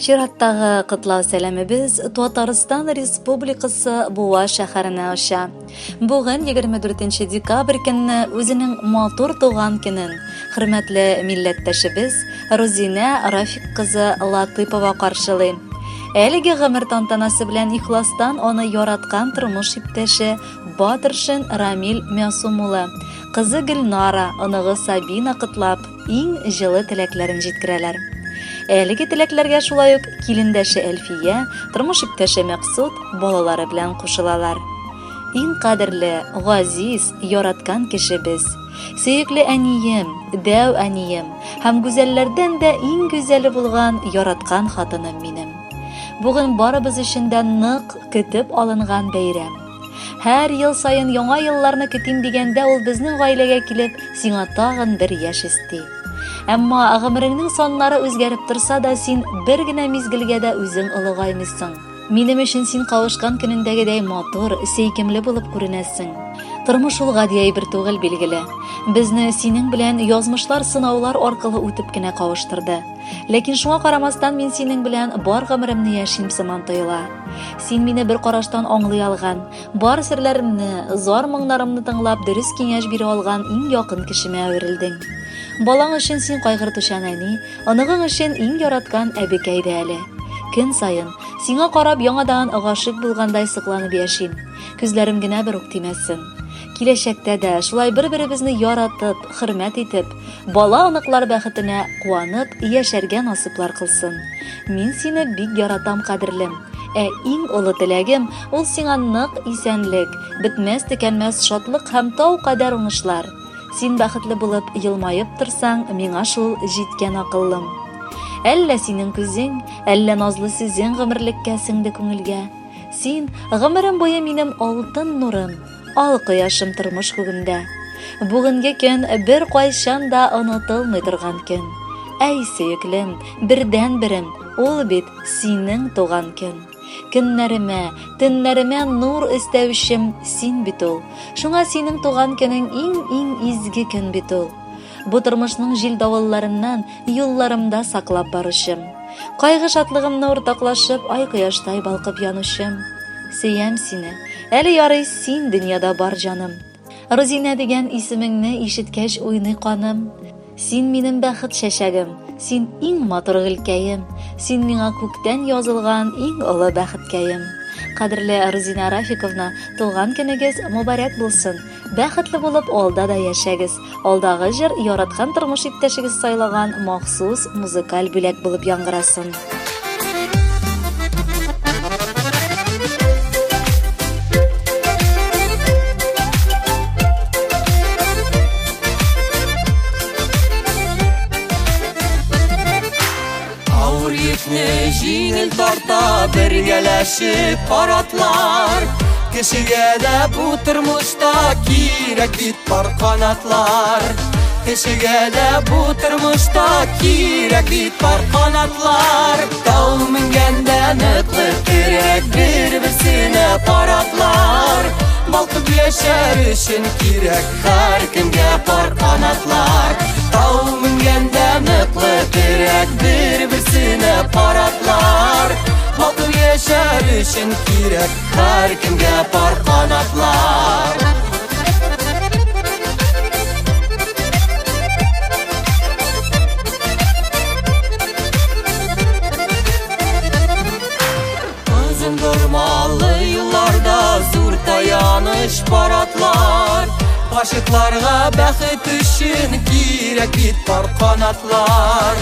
Чираттагы котлау сәламебез Татарстан Республикасы Буа шәһәренә оча. Бүген 24 декабрь көнне үзенең матур туган көнен хөрмәтле милләттәшебез Рузинә Рафик кызы Латыпова каршылый. Әлеге гомер тантанасы белән ихластан аны яраткан тормыш иптәше Батыршин Рамил Мәсум улы, кызы Гөлнара, оныгы Сабина котлап, иң җылы теләкләрен җиткерәләр. Әлеге теләкләргә шулай ук килендәше Әлфия, тормыш иптәше Мәксут балалары белән кушылалар. Иң кадерле, газиз, яраткан кешебез. Сөекле әнием, дәү әнием һәм гүзәлләрдән дә иң гүзәле булган яраткан хатыным минем. Бүген барыбыз өчен дә нык көтеп алынган бәйрәм. Һәр ел саен яңа елларны көтим дигәндә ул безнең гаиләгә килеп, сиңа тагын бер яшь өсти. Әмма гомереңнең саннары үзгәреп торса да, син бер генә мизгелгә дә үзең олыгаймыйсың. Минем өчен син кавышкан көнендәгедәй матур, сөйкемле булып күренәсең. Тормыш ул гади әйбер түгел, билгеле. Безне синең белән язмышлар сынаулар аркылы үтеп кенә кавыштырды. Ләкин шуңа карамастан мин синең белән бар гомеремне яшим сыман тоела. Син мине бер караштан аңлый алган, бар серләремне, зар моңнарымны тыңлап дөрес киңәш бирә алган иң якын кешемә әверелдең. Балаң өчен син кайгыртучан әни, оныгың өчен иң яраткан әбекәй дә әле. Көн саен, сиңа карап яңадан гашыйк булгандай сокланып яшим. Күзләрем генә бер үк тимәсен. Киләчәктә дә шулай бер-беребезне яратып, хөрмәт итеп, бала-оныклар бәхетенә куанып яшәргә насыйплар кылсын. Мин сине бик яратам, кадерлем. Ә иң олы теләгем, ул сиңа нык исәнлек, бетмәс-төкәнмәс шатлык һәм тау кадәр уңышлар. Син бәхетле булып елмаеп торсаң, миңа шул җиткән, акыллым. Әллә синең күзең, әллә назлы сүзең гомерлеккә сеңде күңелгә. Син, гомерем буе минем алтын нурым, ал кояшым тормыш күгемдә. Бүгенге көн бер кайчан да онытылмый торган көн. Әй, сөеклем, бердәнберем, ул бит синең туган көн. Көннәремә, төннәремә нур өстәүчем син бит ул. Шуңа синең туган көнең иң-иң изге көн бит ул. Бу тормышның җил-давылларыннан юлларымда саклап баручым. Кайгы-шатлыгымны уртаклашып, ай-кояштай балкып янучым. Сөям сине. Әле ярый син дөньяда бар, җаным. Рузинә дигән исемеңне ишеткәч уйный каным. Син минем бәхет чәчәгем, син иң матур гөлкәем, син миңа күктән язылган иң олы бәхеткәем. Кадерле Рузинә Рафиковна, туган көнегез мобарәк булсын! Бәхетле булып алда да яшәгез. Алдагы җыр яраткан тормыш иптәшегез сайлаган махсус музыкаль бүләк булып яңгырасын. Авыр йөкне җиңел тарта бергәләшеп паратлар. Кешегә дә бу тормышта кирәк бит пар канатлар. Кешегә дә бу тормышта кирәк бит пар канатлар. Тау менгәндә ныклы терәк бер-берсенә паратлар. Балкып яшәр өчен кирәк һәркемгә пар канатлар. Тау менгәндә ныклы терәк бер-берсенә паратлар. Балкып яшәр өчен кирәк һәркемгә пар канатлар. Озын бормалы юлларда зур таяныч паратлар. Гашыкларга бәхет өчен кирәк бит пар канатлар.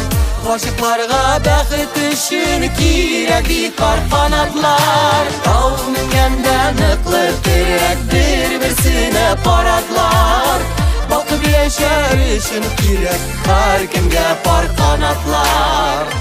Гашыкларга бәхет өчен кирәк бит пар канатлар. Тау менгәндә ныклы терәк бер-берсенә паратлар. Балкып яшәр өчен кирәк һәркемгә пар канатлар.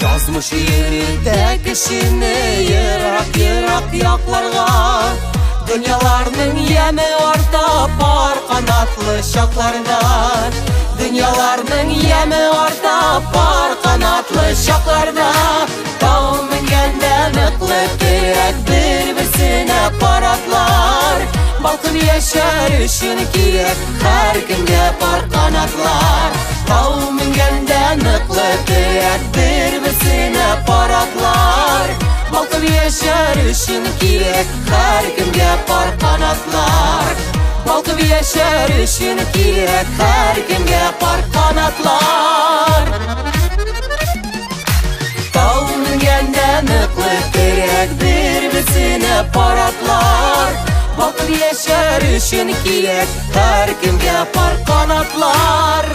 Язмыш йөртә кешене ерак-ерак якларга. Дөньяларның яме арта пар канатлы чакларда. Дөньяларның яме арта пар канатлы чакларда. Тау менгәндә ныклы терәк бер-берсенә паратлар. Балкып яшәр өчен кирәк һәркемгә пар канатлар. Тау менгәндә ныклы терәк бер-берсенә паратлар. Балкып яшәр өчен кирәк һәркемгә пар канатлар. Балкып яшәр өчен кирәк һәркемгә пар канатлар. Тау менгәндә ныклы терәк бер-берсенә паратлар. Балкып яшәр өчен кирәк һәркемгә пар канатлар.